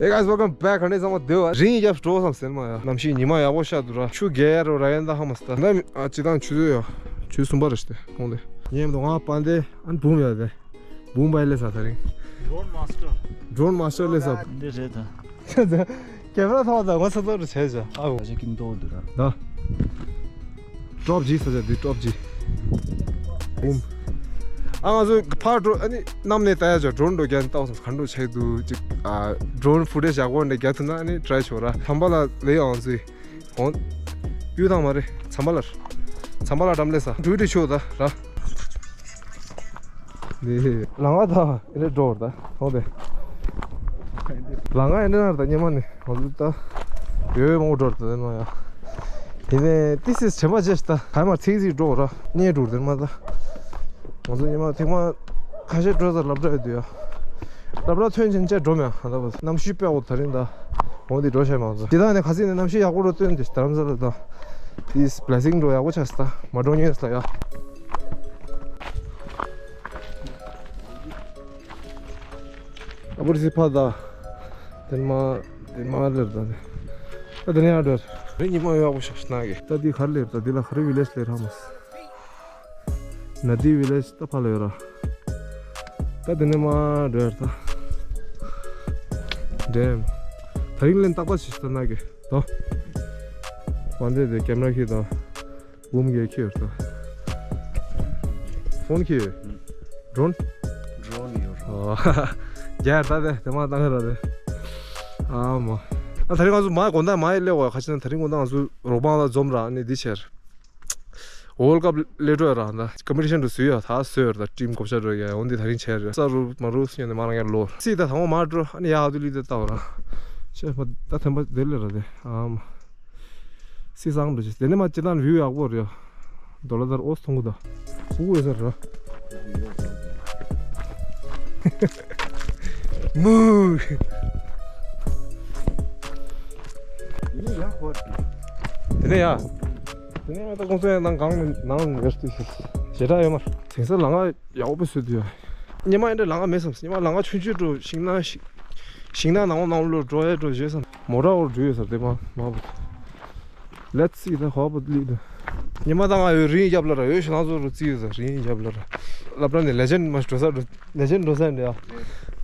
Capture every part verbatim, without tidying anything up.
Hey guys, welcome back. ཨ་ནི་ཚང་མ་བདེ་བ། རིང་རྒྱབ་འགྲོ་བསམ་ཟེར་མ་ཡ། གནམ་གཤིས་ཉི་མ་ཡག་པོ་ཤར་འདུག་ར། ཆུ་རྒྱག་རོ་ར་ཡན་ད་ཧ་མ་སྟ། ད་ཨ་ཅི་དང་ཆུ་ཚོད་ཡ། ཆུ་གསུམ་པ་རེད་ཤི་ཏེ་ཁོང་དེ། ཉེམ་དུ་ང་པན་དེ་ཨན་བུམ་ཡ་དེ། བུམ་བའི་ལས་ས་ད་རིང་། Drone master. Drone master ལས་ས། འདི་རེད་ད། ཀེ་མ་ར་ཐོག་ད་ང་ཚོ་ཏོ་རུ་ཆེ་ཇ། ཨ་འོ། ཞིག་གིན་ཏོ་འདུག་ར། ད། Drop G ས་ཆ་འདི་Drop G། བུམ། ཨ་ང་ཚོ་ཕར་འགྲོ། ཨ་ནི་གནམ་ནས་ལྟ་ཡ་ཅོ། Drone འགྲོ་རྒྱན་ལྟ་བསམ་ག་འགྲོ་ཆེ་འདུག་ཅིག་ཨ་Drone footage ཡག་པོ་འདྲ་རྒྱག་ཐུབ་ན་ཨ་ནི་try ཆོག་ར། ཐམ་པ་ལ་ལེ་ཡང་ཚུ། འོང་། གཡུ་དང་མ་རེད། ཚམ་པ་ལར། ཚམ་པ་ལ་འགྲམ་ལས་ས། འགྲུལ་འགྲུལ་ཆོག་ད་ར། འདི། ལང་ང་ད་ཨེ་འདྲ་འགྲོ་བར་ད། འོང་དེ། ལང་ང་ཨེ་འདྲ་ནར་ད་སྙེ་མ་ནི་འོང་ད། ཡོད་མོ་འགྲོ་བར་ད་དེ་ནོ་ཡ། དེ་ནས་ཏི་སིས་བྱེ་མ་བྱེ་ད་ག་མ་ཚིག་ཚིག་འགྲོ་བར་སྙེ་འགྲུར་དེ་མ་ད། ང་ཚོ་སྙེ་མ་ཐེག་མ་ཁ་ཤས་འགྲོ་ས་སློབ་གྲྭ་ཡོད་དུ་ཡ། སློབ་གྲྭ་ཐོན་ཆེན་ཆ་འགྲོ་མེད་ཨ་ད་བ། གནམ་གཤིས་དཔེ་འོ་ད་རིང་ད། འོ་འདི་འགྲོ་ཤེས་མ་ཚོ། དེ་དག་ནས་ཁ་སིག་ནས་གནམ་གཤིས་ཡག་པོ་འགྲོ་སྟོན་དེ་རྡ་རམ་ས་ལ་ད། དེས་blessing འགྲོ་ཡག་པོ་ཆགས་སི་ད། མ་འགྲོ་ཉེས་ལ་ཡ། ཨ་བུར་སི་ཕ་ད། དེ་མ། དེ་མ་ལེར་ད་དེ། ད་དེ་ནས་ཡར་འགྲོ། རེ་ཉི་མ་ཡག་པོ་ཤག་ཤི་ན་གི། ད་དེ་གར་ལེར་ད་དེ་ལ་གར་village ལེར་ཧ་མ་སི། ན་དེ་village ད་ཕ་ལ་ཡོད་ར། ད་དེ་ནས་མ་འགྲོ་ཡར་ད། འདྲེམ། ད་རིང་ལན་ཏག་ཏག་ཤི་ཤི་ད་ན་གི། དོ། བན་དེ་དེ་ཀེམ་ར་ཁྱེར་དང་། བུམ་གྱི་ཁྱེར་དང་། ཕོན་ཁྱེར། ཌོན། ཌོན་ཡོད་རོ། རྒྱ་ད་དེ་དེ་མ་བཏང་ར་དེ། ཨ་མ། ཨ་ད་རིང་ང་ཚོ་མ་དགོང་དག་མ་ཡི་སླེབས་བ་ཁ་ཆེ་ན་ད་རིང་དགོང་དག་ང་ཚོ་རོགས་པ་ལ་འཛོམས་ར་ནི་འདི་ཆེར། World Cup ལེ་འགྲོ་ཡ་ར་ད་competition འགྲོ་སུ་ཡ་ད་སོས་ར་ད་team གོ་བྱ་འགྲོ་ཡ་འོན་ཏེ་ད་རིང་ཆེར་ས་རུ་མ་རུ་སུ་ཡ་ནི་མ་རང་ཡ་ལོ་སི་ད་ཐང་མ་འགྲོ་ཨ་ནི་ཡ་ཨ་དུ་ལི་དེ་ལྟ་བ་ར། ཤེས་པ་ད་ཐེམ་པ་དེ་ལེ་ར་དེ་ཨ་མ། སི་སང་འགྲོ་ཆེ་དེ་ནི་མ་ཅི་ད་ན་view ཡག་པོ་རེད། ཌོ་ལར་དར་ཨོས་ཐོང་གུ་ད། ཕུ་གུ་ཡོད་ས་ར། མུ། དེ་ནས་ཡ། དེ་ནས་ཡ་ད་ཁོང་ཚོ་ཡང་ནང་གང་ནང་ནང་ཡོད་དུས་ཞེ་དྲག་ཡོད་མ། དེང་སང་ལ་ང་ཡག་པོ་བཟོས་དུས་ཡ། ཉི་མ་ཡིན་འདྲ་ལ་ང་མེད་བསམ། ཉི་མ་ལ་ང་ཆུང་ཆུང་འགྲོ་ཤིང་ནགས་ཤིང་ཤིང་ནགས་ནང་ནང་ལོ་འགྲོ་ཡ་འགྲོ་བྱེད་བསམ། མོ་ཊ་འོར་འགྲོ་ཡོད་ས་དེ་མ་མ་བུ། Let's see ད་ཧོ་བུ་ལི་ད། ཉི་མ་ད་ང་ཡོད་རིང་རྒྱབ་ལ་ར་ཡོད་ཤི་ན་ཚོ་རུ་རྩི་ཡོད་ས་རིང་རྒྱབ་ལ་ར། སློབ་གྲྭ་ནས་ལེ་ཇེན་མ་འགྲོ་ས་འགྲོ། ལེ་ཇེན་འགྲོ་ས་འདྲ།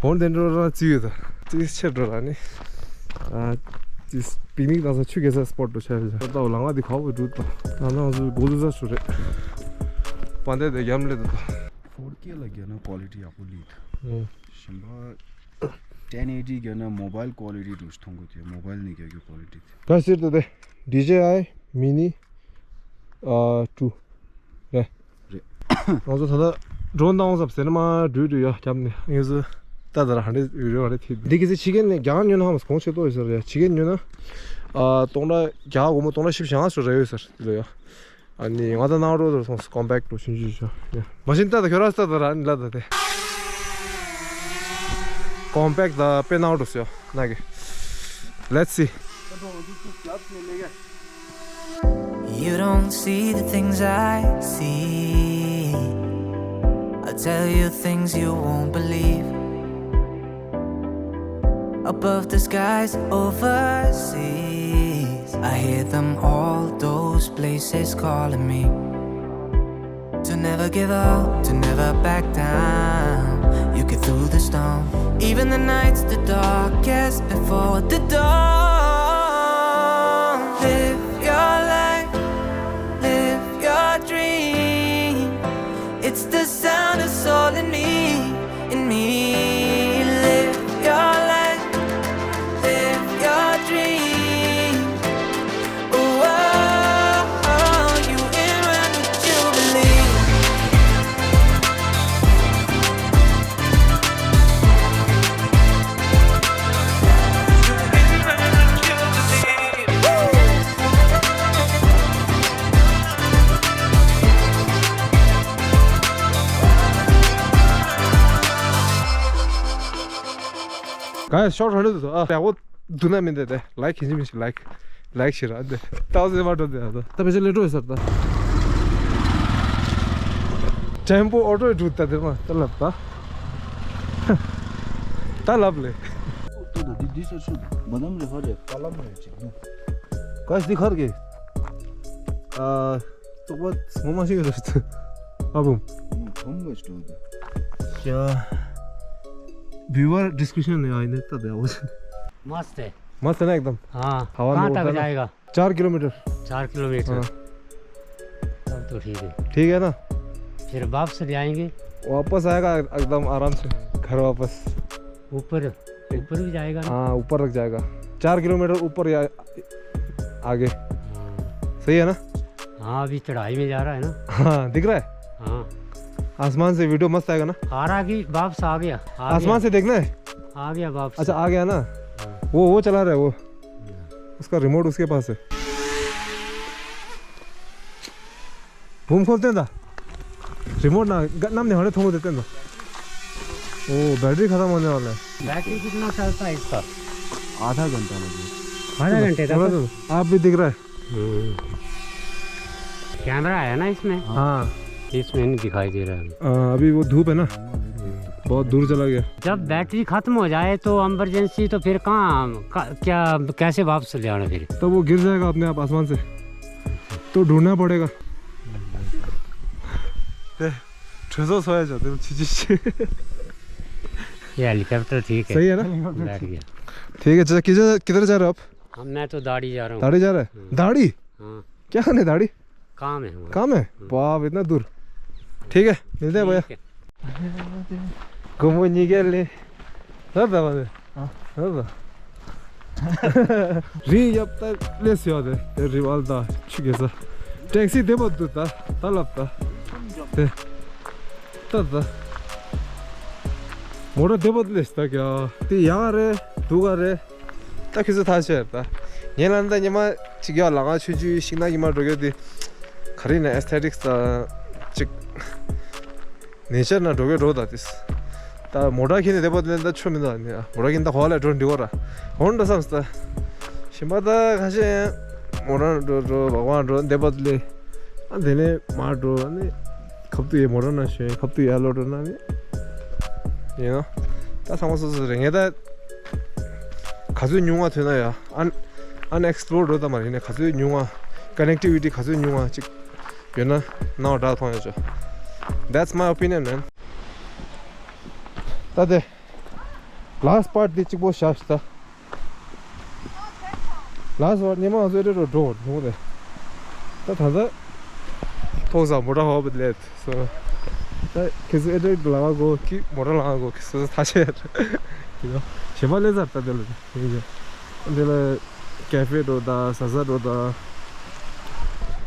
ཧོན་དེ་འགྲོ་ར་རྩི་ཡོད་ད། རྩི་ཆེར་འགྲོ་ར་ནི། ཨ། རྩི་པིག་ནིག་དང་ས་ཆུ་གེ་ས་སྤོར་འགྲོ་ཆ་ཡོད་ད། ད་ལ་ང་དེ་ཧོ་བུ་འགྲོ་ད། ད་ང་ཚོ་གོ་ལུ་ས་ཆུ་རེད། པན་དེ་དེ་རྒྱབ་ལེ་ད། Four K ལ་རྒྱབ་ན་quality ཡག་པོ་ལི་ད། ཞིམ་པ། ten eighty རྒྱབ་ན་mobile quality འགྲོ་ཞིག་མཐོང་གི་དེ་mobile ནས་རྒྱབ་རྒྱུ་quality དེ། ད་ཟེར་ཏེ་དེ། ཌི་ཇེ་ཨའི་མི་ནི། ཨ། two རེད། རེད། ང་ཚོ་ད་ལྟ་ཌོན་ཏའུན་ཟབ་ཟེར་ན་མ་འགྲུལ་འགྲུལ་ཡ་རྒྱབ་ནས་ངེད་ཚོ་ད་ད་ར་ཧ་འདྲེ་ཡུ་རེ་ཧ་འདྲེ་ཐིག་འདི་གི་ཚེ་ཕྱི་རྒྱལ་ནས་རྒྱ་གར་ཉོ་ན་ཧ་མ་གོང་ཆེ་ཏོ་ཡོད་ཟེར་རེད། ཕྱི་རྒྱལ་ཉོ་ན་ཨ་སྟོང་ཕྲག་བརྒྱ་སྒོར་མོ་སྟོང་ཕྲག་བཞི་བཅུ་ཞེ་ལྔ་སུ་རེ་ཡོད་ཟེར་འདི་ལ་ཡ། ཨ་ནི་ང་ད་ནང་རོ་དོ་སོང་སི་ཀོམ་པེག་ཊི་རོ་ཆུང་ཆུང་ཞོ་ཡ། མ་ཤིན་ད་ད་ཁྱོད་ར་ས་ད་ར་ཨ་ནི་ལ་ད་དེ། ཀོམ་པེག་ཊི་ད་དཔེ་ནང་རོ་སོ་ན་གི། Let's see. You don't see the things I see. I tell you things you won't believe. Above the skies overseas, I hear them all, those places calling me. To never give up, to never back down. You get through the storm. Even the nights the darkest before the dawn. Live your life, live your dream. It's the sound of soul in me, in me. Live your life, live your dream. Oh, oh, oh, you in run with Jubilee. ག་ཡ་ཤོར་ཧ་ལུ་དུ་ཨ་ཡག་པོ་འདུག་ན་མིན་དེ་དེ་ལའིཀ་ཁྱེད་ཅི་མི་ཤི་ལའིཀ་ལའིཀ་ཤི་ར་དེ་ཏའོ་ཟེར་མ་འགྲོ་དེ་ཨ་དོ་ད་བེ་ཆ་ལེ་འགྲོ་ཡོད་ས་རེད་ད། ཊེམ་པོ་ཨོ་ཊོ་ཡི་འགྲོ་ད་དེ་མ་ད་ལབ་ད་ད་ལབ་ལེ། འདི་འདི་སོ་སོ་བ་དམ་རེ་ཧ་རེ། བ་ལམ་རེ་ཅིག་ནི། ག་ཞིག་འདི་ཁར་གི། ཨ། ཙོག་པ་ངོ་མ་ཤེས་ཀྱི་རེད། ཨ་བུམ། ཁོམ་ག་ཞིག་འགྲོ་འདུག་ཡ། viewer description में आईने तो दे वो। मस्त है। मस्त है ना एकदम। हाँ। हवा में कहाँ तक उड़ता है ना। जाएगा? चार किलोमीटर। चार किलोमीटर। हाँ। तब तो ठीक है। ठीक है ना। फिर वापस ले आएंगे। वापस आएगा एकदम आराम से घर वापस। ऊपर, ऊपर भी जाएगा ना? हाँ, ऊपर तक जाएगा। चार किलोमीटर ऊपर या आगे। हाँ। सही है ना? हाँ, अभी चढ़ाई में जा रहा है ना। हाँ, दिख रहा है। हाँ। आसमान से वीडियो मस्त आएगा ना। आ रहा कि वापस आ गया? आ गया। आसमान से देखना है। आ गया वापस। अच्छा, आ गया ना। हाँ। वो वो चला रहा है वो। उसका रिमोट उसके पास है। घूम खोलते हैं दा। रिमोट ना ग- नाम नहीं होने थोड़ा देते हैं दा। ओ, बैटरी खत्म होने वाला है। बैटरी कितना चलता है इसका? आधा घंटा लगे। आधा घंटे तक? थोड़ा सा, आप भी दिख रहा है। हम्म। कैमरा है ना इसमें? हाँ। इसमें नहीं दिखाई दे रहा है। अभी वो धूप है ना, बहुत दूर चला गया। जब बैटरी खत्म हो जाए तो इमरजेंसी तो फिर कहाँ, का, क्या, कैसे वापस ले आना फिर? तब वो गिर जाएगा अपने आप आसमान से। तो ढूंढना पड़ेगा। ते, ठुसो सोया जाते हैं, छी, छी, छी। ये हेलीकॉप्टर ठीक है। सही है ना? बैठ गया। ठीक है, चलो, किधर, किधर जा रहे हो आप? हम, मैं तो दाड़ी जा रहा हूँ। दाड़ी जा रहे हैं? हम्म। दाड़ी? हाँ। क्या करने दाड़ी? काम है हमारा। काम है? हम्म। बाप, इतना दूर। ठीक है, मिलते हैं भैया। ठीक है। घूमो निकल ले। ལབ་པ་བ། ཨ། ལབ་པ། རི་གཡབ་ད་ལས་ཡོད་དེ། རི་བལ་ད་ཆུ་གེ་ས། ཊེག་སི་དེ་པོ་འདུག་ད། ད་ལབ་ད། དེ། ད་ད། མོ་ཊ་དེ་པོ་ལས་ད་ཀྱ། དེ་ཡག་རེད་སྡུག་ག་རེད། ད་ཁྱོད་ཚོ་ཐག་ཆོད་ད། ངས་ལབ་ད་ཉི་མ་གཅིག་ཡག་ལ་ང་ཆུང་ཆུང་ཤིང་ནགས་ཉི་མ་འགྲོ་གི་དེ། ག་རེ་ན་ཨེ་སི་ཐེ་ཊིག་སི་ད་གཅིག་ནེ་ཅར་ན་འགྲོ་གི་འགྲོ་ད་དེ། ད་མོ་ཊ་ཁྱེར་ནས་དེ་པོ་དེ་ད་ཆོ་མི་འདུག་ནི། མོ་ཊ་ཁྱེར་ད་གོ་ལ་འགྲོ་འདི་གོ་ར། འོན་འགྲོ་བསམ་སྟ། ཞིམ་པ་ད་ཁ་ཤས་མོ་ཊ་འགྲོ་འགྲོ་བ་བ་འགྲོ་དེ་པོ་དེ་ལས། ཨ་དེ་ནས་མ་འགྲོ་ནི། ཁབ་ཏུ་ཡེ་མོ་ཊ་ན་ཤོད་ཁབ་ཏུ་ཡ་ལོ་འགྲོ་ན་ནི། ཡིན་ནོ། ད་ཚང་མ་སོ་སོ་རེ་ངས་ད། ག་ཚོད་ཉུང་བ་ཐོན་ན་ཡ། ཨན་ཨན་ཨེག་སི་པོ་ལོར་འགྲོ་ད་མ་རེད་ནས་ག་ཚོད་ཉུང་བ། ཀ་ནེག་ཊི་བི་ཊི་ག་ཚོད་ཉུང་བ་ཅིག་ཡོད་ན་ནའོ་དྲག་མཐོང་ཡོད་ཅོ། That's my opinion, man. ད་དེ། ལཱ་སི་ཊི་པཱར་ཊི་འདི་གཅིག་པོ་བཞག་ཤི་ད། ལཱ་སི་ཊི་པཱར་ཊི་ཉི་མ་ང་ཚོ་ཨེ་འགྲོ་འགྲོ་འགྲོ་རེད། ད་ད་ད། ཐོག་ས་མོ་ཊ་ཧོབ་ལེད་སོ། ད་ཁྱེད་ཚོ་ཨེ་འགྲོ་ལ་གོ་ཁི་མོ་ཊ་ལ་གོ་ཁི་སོ་སོ་ཐ་ཆད། ཡིན་ནོ། གཞན་པ་ལས་ཚར་ད་དེ་ལ། འདི་ལ་ཀེ་ཧྥེ་འགྲོ་དང་ཟ་ཟ་འགྲོ་དང་།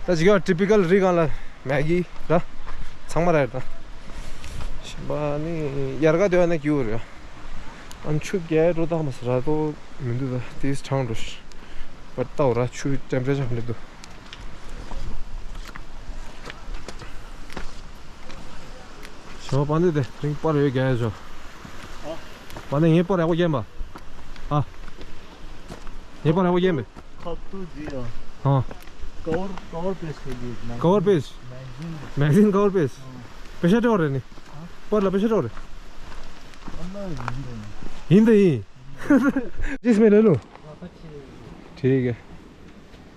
ད་ཅི་ག་ཊི་པི་ཀལ་རི་གང་ལ་མེག་གི་ར། ཚང་མ་ར་ད། ཞིམ་པ་ནི་དབྱར་ཁ་དེ་བ་ན་གྱུར་རེད། ཨ་ཆུ་རྒྱལ་འགྲོ་དག་མ་ཟ་ར་ཏོ་མི་འདུག་ད་དེས་གྲང་འགྲོ་ཤི། པ་ཏའོ་ར་ཆུ་ཊེམ་པ་རེ་ཅར་མི་འདུག་ཞོ་པ་འདི་དེ་རིང་པར་ཡོད་རྒྱ་ཡ་ཞོ། པ་འདི་ངའི་པར་ཡག་པོ་རྒྱན་པ། ཨ། ངའི་པར་ཡག་པོ་རྒྱན་པས། खप तो जी हाँ। हाँ। कवर, कवर पेज के लिए इतना। Cover page. Magazine. Magazine cover page. हाँ। पैसा तो और नहीं। हाँ। पर ला पैसा तो और। अल्लाह हिंद। हिंद ही। जिसमें ले लो। ठीक है।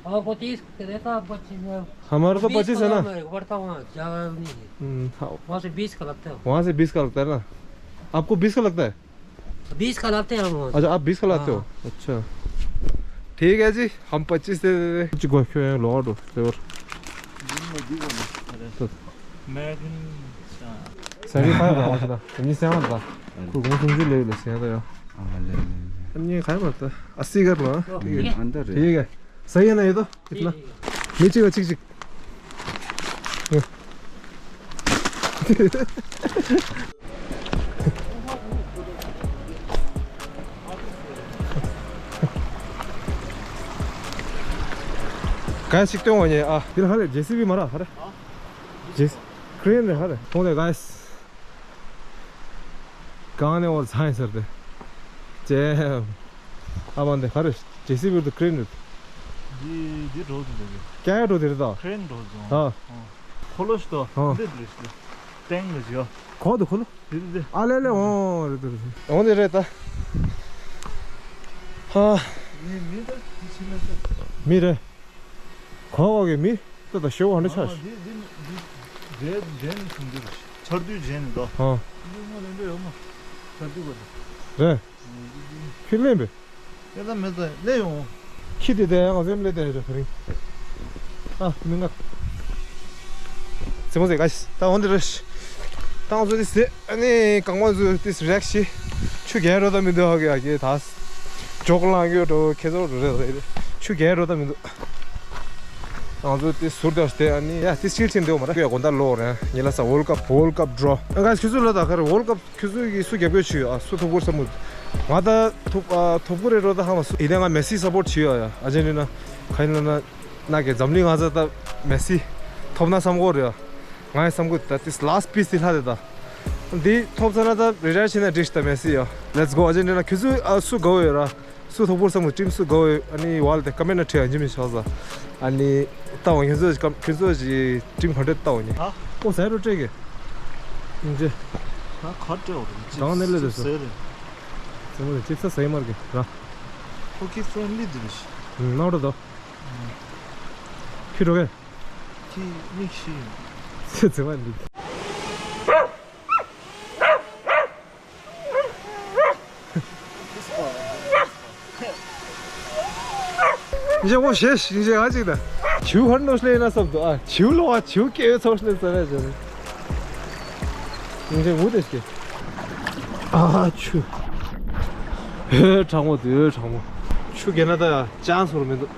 आपको तीस का देता, आपको पच्चीस में। हमारा तो बीस पच्चीस है ना? का बढ़ता वहाँ, ज़्यादा नहीं है। हम्म, हाँ। वहाँ से बीस का लगता है। वहाँ से बीस का लगता है ना? आपको बीस का लगता है? बीस का लाते हैं हम वहाँ से। अच्छा, आप बीस का लाते हो? हाँ। अच्छा। ठीक है जी, हम पच्चीस दे देते हैं। कुछ गोश्त है, लॉर्ड हो, और। मैं भी, अच्छा। सही खाया था, अच्छा। तुमने सेवा था। कुछ कुछ ले ले, सेवा था यार। हाँ, ले, ले, ले। अन्य खाया मत था। अस्सी कर लो, हाँ? ठीक है। अंदर है। ठीक है। सही है ना ये तो? कितना? नीचे का चिक चिक। गाइस, चिक तो होने आ। दिल हाले जेसीबी मारा, अरे। जेस-, क्रेन रे, अरे। होने गाइस। गाने और झांसे दे। जय। अब आंदे, अरे। जेसीबी तो क्रेन रे। जी, जी, रोज दे। क्या है, रोज दे? क्रेन रोज। हाँ। हाँ। खोलो तो। हाँ। दे दे। टेंग में जियो। खोल दो, खोलो। दे दे। आ, ले, ले, ओ, रे, रे, रे। ओ, दे रे, ता। ཧ། མི་མི་ད་དེ་ཕྱི་ལ་ཤོག་མི་རེད། གང་བ་གི་མི་ད་ད་ཤོག་ཧ་ནི་ཆ། འདི་འདི་འདི་རེད་འདྲེན་ནི་གསུང་རྒྱུ་རེད། ཆར་དུས་རྗེན་ནི་ད། ཧ། འདི་ངོ་ལེན་འདྲ་ཡོད་མ། ཆར་དུས་གོ་ད། རེད། ཁྱོད་ལེན་པས། ཡ་ད་མེད་ད་ལེན་ཡོང་། ཁྱི་དེ་དེ་ང་ཚོའི་ལེ་དེ་རེད་ཁ་རིང་། ཨ་མི་ང་། ཙེ་མོ་ཙེ་ག་ཤི་ད་འོན་ཏེ་རེད། ད་ང་ཚོ་དེ་ཟེ་ཨ་ནི་གང་མ་ཚོ་དེ་རེག་ཤི། ཆུ་རྒྱལ་རོ་ད་མི་འདུག་ཧ་གི་ཡ་གི་ད། ཇོག་ལང་གི་འགྲོ་ཁེ་ཚོ་རེད་རེད། ཆུ་རྒྱལ་རོ་ད་མི་འདུག་ང་ཚོ་དེ་ཟུར་དུ་དེ་ཨ་ནི་ཡ་དེ་སིལ་ཆེན་འདེའོ་མ་ར་ཡ་དགོན་ད་ལོ་རེད་ཉི་ལ་ས་World Cup World Cup draw། ཨ་ག་ཤི་ཁྱོད་ཚོ་ལ་ད་ག་རེ་World Cup ཁྱོད་ཚོ་གིས་སུ་རྒྱབ་སྐྱོར་བྱེད་ཡོད་ཨ། སུ་ཐོབ་སྐོར་བསམ་གི། ང་ད་ཐོབ་ཨ་ཐོབ་སྐོར་རེད་རོ་ད་ཧ་མ་སུ་ཡིན་ན་ང་མེ་སི་སབ་པོར་བྱེད་ཡོད་ཨ། ཨར་ཇེན་ཊི་ན་ག་ཡིན་ལ་ན་ན་གི་འཛམ་གླིང་ང་ཚོ་ད་མེ་སི་ཐོབ་ན་བསམ་གོ་རེད་ཨ། ང་ཡང་བསམ་གི་ད་ཏིས་ལ་སི་ཊི་པི་སི་དེ་ལྷ་དེ་ད་འདི་ཐོབ་ཚར་ན་ད་རི་ཊ་ཡར་བྱེད་ན་འགྲིག་ད་མེ་སི་ཡ། Let's go ཨར་ཇེན་ཊི་ན། ཁྱོད་ཚོ་ཨ་སུ་དགའ་བོ་ཡོད་ར། སུ་ཐོག་པོར་བསམ་གི་ཊིམ་སུ་དགའ་བོ་ཨ་ནི་ཝལ་དེ་ཀ་མེན་ན་ཁྲིད་ཨ་འཇི་མི་ཆགས་ས། ཨ་ནི་ལྟ་བ་ཁྱོད་ཚོ་ཁྱོད་ཚོ་ཀྲིམ་ཧན་ཌེ་ཌི་ལྟ་བ་ནི། ཧ། ཨོ་ཟེར་རོ་སྤྲད་གི། ཡིན་ཅེ། ཧ་ཁ་སྤྲད་འོ་རེད། གང་ནས་ལས་རེད་ཟེར། ཟེར་རེད། ཙེ་མོ་རེད་ཅིབ་ས་ཟེར་མར་གི་ར། ཧོ་ཁི་ཕྲེན་ལི་དེ་རེད། ནོར་རེད་དོ། ཁྱི་འགྲོ་གི། ཁྱི་མིག་ཤི། ཙེ་ཙེ་མ་ལི། ཉིན་མོ་ཞེས་ཞིང་ཞེས་ཨ་ཅིག་ད། བྱིའུ་ཧར་ནོ་ཤླེ་ན་སོབ་ཏུ་ཨ། བྱིའུ་ལོ་ཨ་བྱིའུ་སྐྱེ་བའི་ཚོགས་ཤླེ་ཙ་ན་ཅན། ཉིན་མོ་དེ་སྐྱེ། ཨ་ཆུ། ཨེ་གྲང་མོ་དུ་ཨེ་གྲང་མོ། ཆུ་རྒྱལ་ན་ད་ཡ་ཅང་སོར་མི་འདུག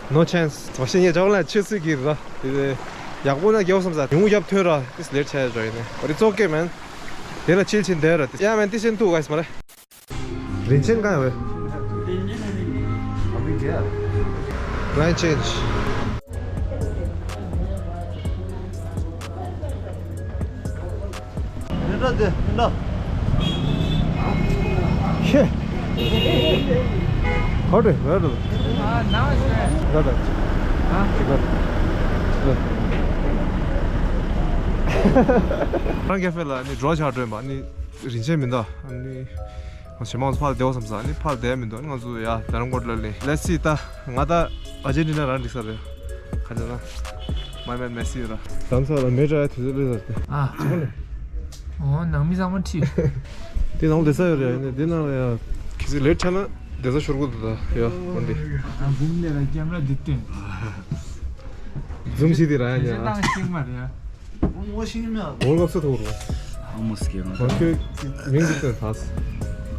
No chance། མ་ཤེས་ངས་ཅོག་ལ་ཆུ་སུས་ཀྱིས་ར། དེ་ཡག་པོ་ན་རྒྱལ་བ་བསམ་ས་ཡོང་རྒྱབ་ཐོན་ར། This late ཆ་ཡ་འགྲོ་ཡིན་ནས། But it's okay man. དེ་ལ་ཆིལ་ཆིན་དེ་ར། ཡ་མན་དེ་ཤེན་ཐུག་ག་ཡིས་མ་རེད། རིན་ཆེན་གང་ཡོད། Line change། འདི་འདྲ་དེ་འདི་འདྲ། ཤེ། ཧོ་ཏེ་ཝེ་རུ། ཨ་ན་ཤེ། ད་ད། ཨ་ད་ད། རང་ཀེ་ཧྥེ་ལ་ནི་འགྲོ་ཆ་སྒྲོན་པ་ནི་རིན་ཆེན་མི་འདུག་ཨ་ནི། ང་ཚོ་ཕར་ལ་བསྡད་བསམ་ས་ནི་ཕར་ལ་བསྡད་མི་འདུག་ང་ཚོ་ཡ་རྡ་རམ་ཀོར་ལ་ལས། Let's see ད་ང་ད་ཨར་ཇེན་ཊི་ན་རང་འགྲིག་ས་རེད། ག་ཚོད་ན་མའི་མན་མེ་སི་ར། དམ་ས་ལ་མེ་ཏྲ་ཡ་དུས་ཚོད་ལས་ས་རེད། ཨ། ཅི་ག་ལས། ཨོ་ནང་མི་ཚང་མ་ཁྲིད། དེ་ནང་ལས་ས་ཡོད་རེད་ཡ་ནི་དེ་ནང་ལ་ཡ་ཁི་སི་ལེ་ཊི་ཆགས་ན་བསྡད་ས་ཤོར་གོ་འདུག་ད་ཡ་འོན་ཏེ། ཨ་བུམ་ནས་ལ་ཀེམ་ར་འདི་སྟོན། ཛུམ་ཞིག་དེ་ར་ཡ་ཉེ་ལ། ཤིང་མ་རེད་ཡ། ངོ་ཤེས་ཀྱི་མེད། World Cup་སུ་ཐོབ་རུང་། ཧ་མོ་སི་ཀེ་ང་། ང་ཁྱོད་མིང་གཅིག་སྟོན་ད།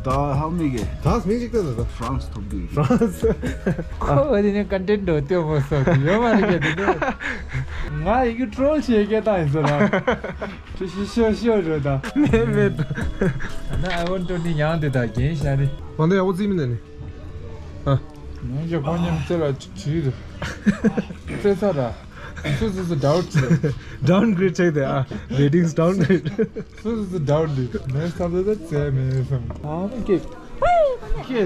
ད་ཧ་མི་གེ། ད་མིང་གཅིག་སྟོན་ད། France་ཐོབ་གི། France། ཁོ་འོ་དེ་ནས་ཀོན་ཊེན་ཊི་འདྲ་བཏོན་མོ་སོགས་ཡོད་མ་རེད་གི་དེ་ནས། ང་ཡི་གེ་ཊྲོལ་བྱེད་སྐད་བཏང་ཡིན་ཟེར་ན། ཁྱོད་ཤི་ཤོ་ཤོ་རེད་ད། མེད་མེད། ད་ཨ་ཝན་ཊོ་ནི་ཡང་དེ་ད་རྒན་ཤ་ནི། མ་འདི་ཡག་པོ་རྩིས་མི་འདི་ནི། ཨ། ནང་གི་ཁོ་མཉམ་རྩེ་ལ་བྲིས་འདུག་རྩེ་ཚ་ར། སུ་སུ་སུ་ཌའུཊ་ཆེ། Downgrade་བྱས་ཏེ་ཨ། Ratings downgrade། སུ་སུ་སུ་ཌའུཊ་འདུག་ངའི་བསམ་ཚུལ་ད་རྩེ་མེད་བསམ། ཨ་མ་ཀེ།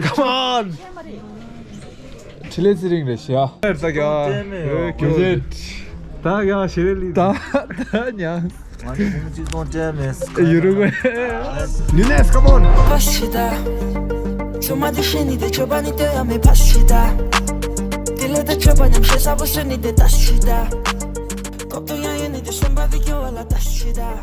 Come on། ཁྲི་ལེ་ཚེ་རིང་རེད་ཤག་ད་ག་ཨེ་ཀྱོ། ད་ག་ཤེ་རེ་ལི། ད་ད་ཉང་། ང་ནི་བུ་མོ་གཅིག་སྟོང་སྤྲད་མེད། ཡུ་རུ་ཝེ། ནུ་ནེས། Come on། Pasita. Chuma de sheni de choba ni te ame pasita. Dile de choba nyam she sabo sheni de tashita. Kopto ya yeni de shomba de kyo la tashita.